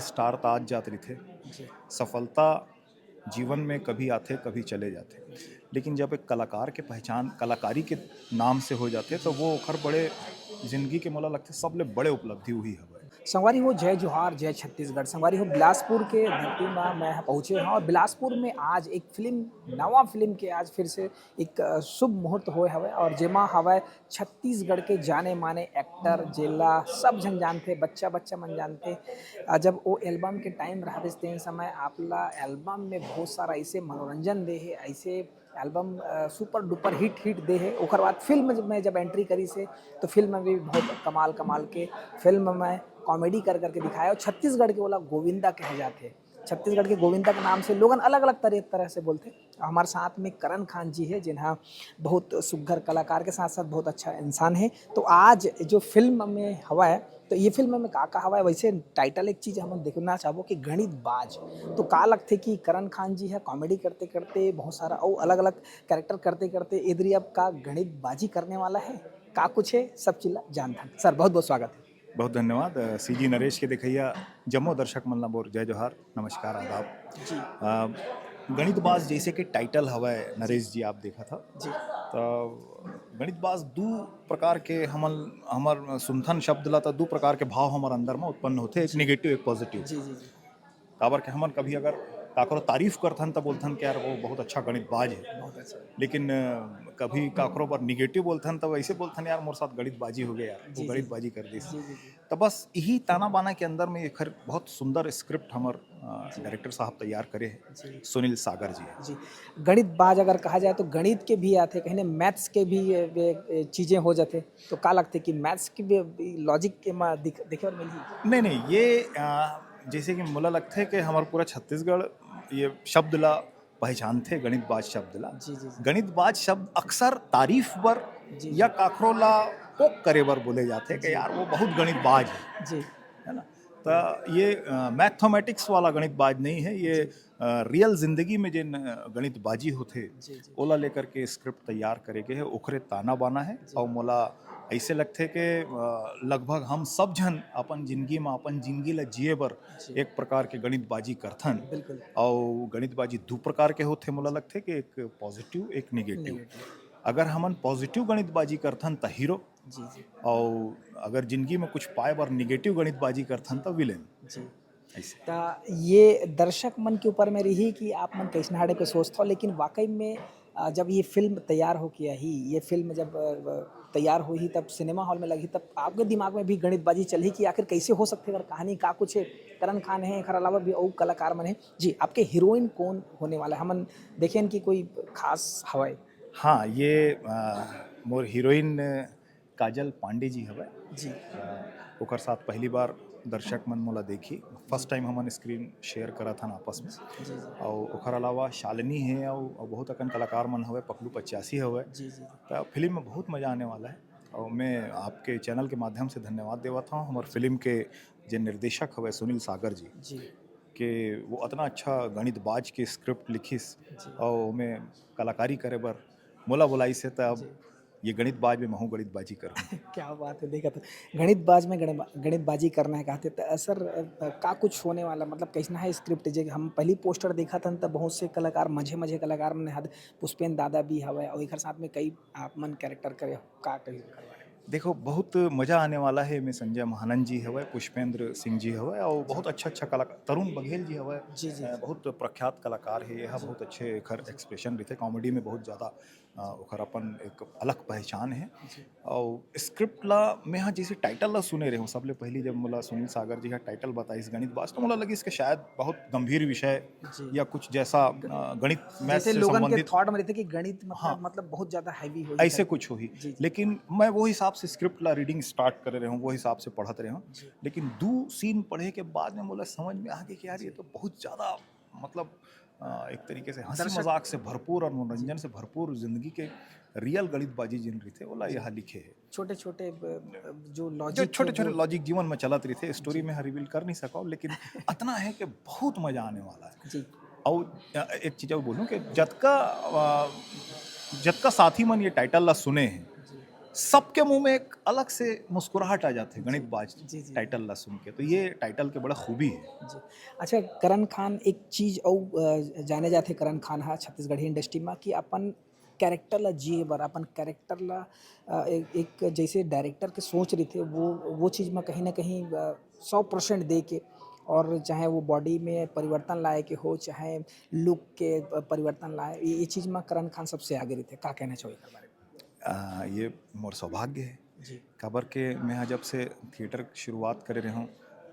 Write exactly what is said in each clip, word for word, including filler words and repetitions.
Star त आज जात रहिथे। जी। सफलता जीवन में कभी आथे, कभी चले जाथे, लेकिन जब एक कलाकार के पहचान कलाकारी के नाम से हो जाथे, तो वो ओखर बड़े जिंदगी के, मोला लगथे, सबले बड़े उपलब्धि उही हवय। संगवारी हो, जय जोहार, जय छत्तीसगढ़। संगवारी हो, बिलासपुर के धरती में मैं पहुँचे हूँ और बिलासपुर में आज एक फिल्म, नवा फिल्म के आज फिर से एक, अ, शुभ मुहूर्त होए हवय और जेमा हवय छत्तीसगढ़ के जाने माने एक्टर, जेला सब झन जानथे, बच्चा बच्चा मन जानथे। अ, जब वो एल्बम के टाइम रहत तेन समय आप ला एल्बम में बहुत सारा ऐसे मनोरंजन दे हे, ऐसे एल्बम, अ, सुपर डुपर हिट हिट दे हे। ओकर बाद फिल्म में जब एंट्री करिस हे, तो फिल्म में भी बहुत कमाल कमाल के फिल्म में कॉमेडी कर करके दिखाया और छत्तीसगढ़ के ओला गोविंदा कहे जाथे। छत्तीसगढ़ के गोविंदा के नाम से लोगन अलग-अलग तरह, तरह से बोलथे। हमारे साथ में करण खान जी हे, जिन्हा बहुत सुग्घर कलाकार के साथ-साथ बहुत अच्छा इंसान हे। तो आज जो फिल्म में हवय, तो ये फिल्म में का-का हवय, वैसे टाइटल एक चीज हमन देखना चाहबो कि गणित बाज। तो का लगथे कि करण खान जी हे कॉमेडी करते-करते, बहुत सारा अउ अलग-अलग कैरेक्टर करते-करते, ए दरी अब का गणित बाजी करने वाला हे, का कुछ हे, सब चीज ला जानथन। सर, बहुत-बहुत स्वागत हे। बहुत धन्यवाद। अ, सीजी नरेश के देखइया जम्मो दर्शक मन ला मोर जय जोहार, नमस्कार, आदाब। जी। अ, गणितबाज जैसे कि टाइटल हवय नरेश जी, आप देखत हव, जी। त गणितबाज दू प्रकार के हमन, हमर सुनथन शब्द ला, त दू प्रकार के भाव हमर अंदर म उत्पन्न होथे, एक नेगेटिव, एक पॉजिटिव। जी, जी, जी। काबर के हमन कभी अगर काकरो तारीफ करथन, त बोलथन कि यार, वो बहुत अच्छा गणितबाज हे। बहुत अच्छा। लेकिन अ, कभी काकरो बर निगेटिव बोलथन, त वैसे बोलथन, यार, मोर साथ गणितबाजी हो गया यार, जी, वो जी। गणितबाजी कर दिस। जी, जी, जी। त बस यही ताना बाना के अंदर में एखर बहुत सुंदर स्क्रिप्ट हमर, अ, डायरेक्टर साहब तैयार करे हे, जी। सुनील सागर जी हे। जी। गणितबाज अगर कहा जाए तो गणित के भी आथे, कहीं ना मैथ्स के भी ये, ये, ये चीजें हो जाथे। तो का लगथे कि मैथ्स की भी लॉजिक के मा दिख-, देखे बर मिलही? नहीं, नहीं, ये, अ, जैसे कि मोला लगथे कि हमर पूरा छत्तीसगढ़ ये शब्द ला पहचानथे, गणितबाज शब्द ला। जी, जी, जी। गणितबाज शब्द अक्सर तारीफ बर जी, या जी। काकरो ला पोक करे बर बोले जाथे कि यार, वो बहुत गणितबाज हे, जी। है ना? त ये, अ, मैथमेटिक्स वाला गणितबाज नहीं हे, ये, अ, रियल जिंदगी में जेन, अ, गणितबाजी होथे, जी, जी। ओला लेकर के स्क्रिप्ट तैयार करे गे हे, ओखरे ताना बाना हे। जी। अउ मोला ऐसे लगथे कि, अ, लगभग हम सब झन अपन जिंदगी में अपन जिंदगी ला जिए बर जी। एक प्रकार के गणितबाजी करथन। बिल्कुल। अउ गणितबाजी दू प्रकार के होथे, मोला लगथे कि एक पॉजिटिव, एक निगेटिव। निगेटिव। अगर हमन पॉजिटिव गणितबाजी करथन त हीरो, जी, जी। अउ अगर जिंदगी में कुछ पाए बर निगेटिव गणितबाजी करथन त विलेन। जी। ऐसे। त ये दर्शक मन के ऊपर में रही कि आप मन कैसन हाड़े पे सोचथो, लेकिन वाकई में, अ, जब ये फिल्म तैयार होके आही, ये फिल्म जब, अ, तैयार होही, तब सिनेमा हॉल में लगही, तब आपके दिमाग में भी गणितबाजी चलही कि आखिर कैसे हो सकथे, अगर कहानी का कुछ हे, करण खान हे, एकर अलावा भी अउ कलाकार मन हे। जी, आपके हीरोइन कौन होने वाला हे? हमन देखेन कि कोई खास हवय? हाँ, ये, अ, मोर हीरोइन काजल पांडे जी हवय। जी। अ, ओकर साथ पहली बार दर्शक मन मोला देखी, फर्स्ट टाइम हमन स्क्रीन शेयर करत हन आपस में। जी, जी। अउ ओकर अलावा शालिनी हे अउ, अउ बहुत अकन कलाकार मन हवय, पकलू पचासी हवय। जी, जी। त फिल्म में बहुत मजा आने वाला हे। अउ मैं आपके चैनल के माध्यम से धन्यवाद देवत हूँ हमर फिल्म के जे निर्देशक हवय सुनील सागर जी, जी। के वो अतना अच्छा गणितबाज के स्क्रिप्ट लिखिस जी। अउ ओमे कलाकारी करे बर मोला बुलाइस हे, त अब जी। ये गणितबाज में महू गणितबाजी करूँ। क्या बात है, देखा तो गणितबाज में गणित-, गणितबाजी करना है कहते तो सर, अ, का कुछ होने वाला, मतलब कैसना है स्क्रिप्ट? जे हम पहली पोस्टर देखा था तो बहुत से कलाकार, मझे मझे कलाकार मन हद पुष्पेंद्र दादा भी हवय और एक साथ में कई आप मन कैरेक्टर करे हो, का कही ओकर बारे में? देखो, बहुत मजा आने वाला है। एमे संजय महानंद जी हवय, पुष्पेंद्र सिंह जी हवय और बहुत अच्छा अच्छा कलाकार, तरुण बघेल जी हवय, जी, जी, अ, जी। बहुत प्रख्यात कलाकार है ये, बहुत अच्छे एखर एक्सप्रेशन रहिथे, कॉमेडी में बहुत ज़्यादा, अ, ओखर अपन एक अलग पहचान है। जी। और स्क्रिप्ट ला मैं हाँ जैसे टाइटल ला सुने रहे हूँ, सबले पहली जब मोला सुनील सागर जी का टाइटल बताइस गणितबाज, तो मोला लगिस कि शायद बहुत गंभीर विषय जी। या कुछ जैसा, अ, गणित मैथ जैसे से लोगन के संबंधित थॉट में रहते कि गणित मतलब हाँ। बहुत ज्यादा हैवी हो ऐसे जाता है। कुछ होही। जी, जी। लेकिन मैं वो हिसाब से स्क्रिप्ट ला रीडिंग स्टार्ट करे रहे हूँ, वो हिसाब से पढ़त रहे हूँ। जी। लेकिन दू सीन पढ़े के बाद में मोला समझ में आ गया कि यार ये तो बहुत ज़्यादा मतलब, अ, एक तरीके से हंसी दर्शक मजाक से भरपूर और मनोरंजन से भरपूर जिंदगी के रियल गणितबाजी जिन रहिथे ओला यहाँ लिखे है। छोटे छोटे ब-, ब-, जो जो लॉजिक छोटे छोटे लॉजिक जीवन में चलत रहिथे, स्टोरी में हाँ रिवील कर नहीं सका, लेकिन अतना है कि बहुत मजा आने वाला है। जी। और, अ, एक चीज और बोलूँ कि जतका, अ, जतका साथी मन ये टाइटल ला सुने हैं, जी। सबके मुंह में एक अलग से मुस्कुराहट आ जाथे गणित बाज जी, जी। टाइटल ला सुन के। तो ये टाइटल के बड़ा खूबी है। जी। अच्छा, करण खान, एक चीज अउ, अ, जाने जाथे करण खान हा छत्तीसगढ़ी इंडस्ट्री मा कि अपन कैरेक्टर ला जिए बर, अपन कैरेक्टर ला, अ, एक, एक जैसे डायरेक्टर के सोच रहिथे, वो, वो चीज मा कहीं ना कहीं, अ, सौ परसेंट दे के, और चाहे वो बॉडी में परिवर्तन लाए के हो, चाहे लुक के, अ, परिवर्तन लाए, ये, ये चीज मा करण खान सबसे आगे रहिथे। का कहना चाहोगे एकर बारे में? आ, ये मोर सौभाग्य है। जी। काबर के मैं हा जब से थिएटर के शुरुआत करे रहे हूँ,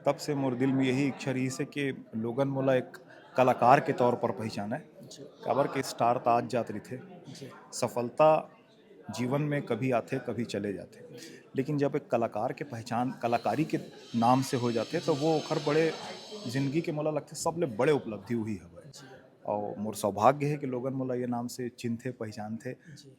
तब से मोर दिल में यही इच्छा रही से कि लोगन मोला एक कलाकार के तौर पर पहचाने। जी। काबर के स्टार त आज जात रहिथे। जी। सफलता जीवन में कभी आथे, कभी चले जाथे, लेकिन जब एक कलाकार के पहचान कलाकारी के नाम से हो जाथे, तो वो ओखर बड़े जिंदगी के, मोला लगथे, सबले बड़े उपलब्धि उही हवय। जी। और मोर सौभाग्य है कि लोगन मोला ये नाम से चिन्हथे, पहचानथे। जी।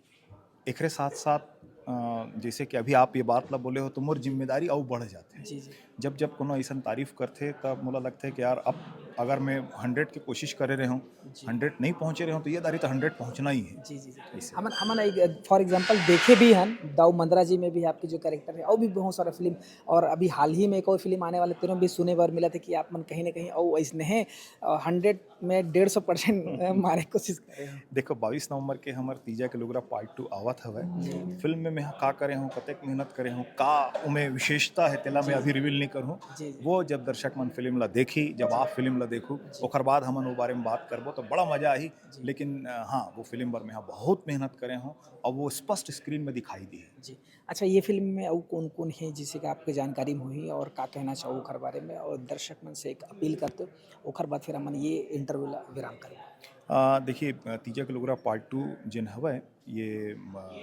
एकरे साथ साथ, अ, जैसे कि अभी आप ये बात ला बोले हो, तो मोर जिम्मेदारी अउ बढ़ जाथे। जी, जी। जब जब कोनो ऐसन तारीफ करथे, तब मोला लगथे कि यार, अब अगर मैं हंड्रेड की कोशिश करे रहे हूँ, जी। हंड्रेड नहीं पहुँचे रहे हूँ, तो ये दारी तो हंड्रेड पहुँचना ही है। जी, जी, जी। ऐसे। हमन, हमन एक, फॉर एग्जांपल, देखे भी हन, दाऊ मंदरा जी में भी आपके जो कैरेक्टर है, और भी बहुत सारा फिल्म, और अभी हाल ही में एक और फिल्म आने वाले, तेनो भी सुने बर मिला था कि आप मन कहीं ना कहीं, और ऐसने है, अ, हंड्रेड में डेढ़ सौ परसेंट मारे के कोशिश कर रहे हो। देखो, बाईस नवंबर के हमर तीजा के लुगरा पार्ट टू आवत हवय। जी। फिल्म में मैं का करे हूँ, कतेक मेहनत करे हूँ, का उमे विशेषता है, तेला मैं जी। अभी रिवील नहीं करूँ। जी, जी। वो जब दर्शक मन फिल्म ला देखी, जब जी। आप फिल्म ला देखू, जी। ओकर बाद हमन वो बारे में बात करबो, तो बड़ा मजा आही। जी। लेकिन, अ, हाँ, वो फिल्म बर मैं हा बहुत मेहनत करे हूँ और वो स्पष्ट स्क्रीन में दिखाई दी है। जी। अच्छा, ये फिल्म में अउ कौन-कौन हे, जिसे कि आपके जानकारी में होही, और का कहना चाहो ओखर बारे में, और दर्शक मन से एक अपील करते हो, ओखर बाद फिर हमन ये इंटरव्यू ला विराम करबो। आ, देखिए, अ, तीजा के लुगरा पार्ट टू जेन हवय, ये, अ,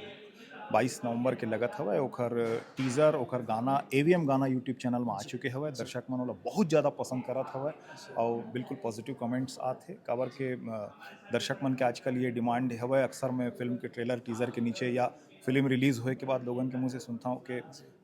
बाईस नवंबर के लगत हवय। ओखर टीजर, ओखर गाना, एवीएम गाना YouTube चैनल में आ जी। चुके हवय। जी। दर्शक मन ओला बहुत ज़्यादा पसंद करत हवय जी। और बिल्कुल पॉजिटिव कमेंट्स आत हे, काबर के, अ, दर्शक मन के आजकल ये डिमांड हवय, अक्सर मैं फिल्म के ट्रेलर, टीजर के नीचे या फिल्म रिलीज होए के बाद लोगन के मुंह से सुनता हूँ कि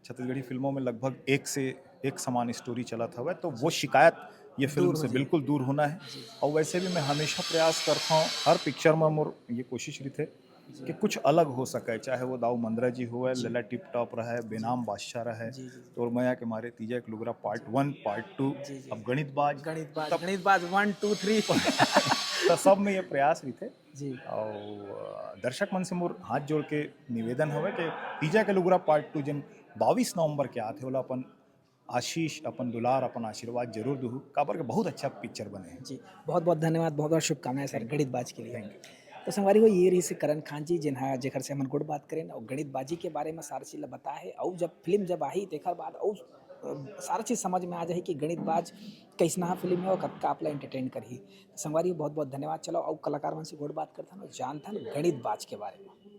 छत्तीसगढ़ी फिल्मों में लगभग एक से एक समान स्टोरी चलत हवय, तो वो शिकायत ये फिल्म दूर हो से जाए। बिल्कुल दूर होना है। जी। और वैसे भी मैं हमेशा प्रयास करता हूँ, हर पिक्चर में मोर ये कोशिश रहिथे जी। कि कुछ अलग हो सके, चाहे वो दाऊ मंदरा जी होवय, जी। लैला टिप टॉप रहय, बेनाम बादशाह रहय, जी, जी, जी। तोर मया के मारे, तीजा के लुगरा पार्ट वन, पार्ट टू, जी, जी। अब गणित बाज, गणित बाज, तब गणित बाज वन, टू, थ्री। तो सब में ये प्रयास रहिथे। जी। और, अ, दर्शक मन से मोर हाथ जोड़ के निवेदन हवय कि तीजा के लुगरा पार्ट टू जेन बाईस नवंबर के आथे, ओला अपन आशीष, अपन दुलार, अपन आशीर्वाद जरूर दुहू, काबर के बहुत अच्छा पिक्चर बने हे। जी, बहुत-बहुत धन्यवाद, बहुत-बहुत शुभकामनाएं सर, गणित बाज के लिए। Thank you। तो संगवारी हो, ये रहिस करण खान जी, जेन हा, जेकर से हमन गोठ बात करेन और गणित बाजी के बारे में सारा चीज ला बताए हे। और जब फिल्म जब आही, तेकर बाद और, अ, सारा चीज समझ में आ जाही कि गणित बाज कैसना फिल्म है और कतका आपला एंटरटेन करही। तो संगवारी हो, बहुत-बहुत धन्यवाद। चलो, और कलाकार मन से गोठ बात करथन और जानथन गणित बाज के बारे में।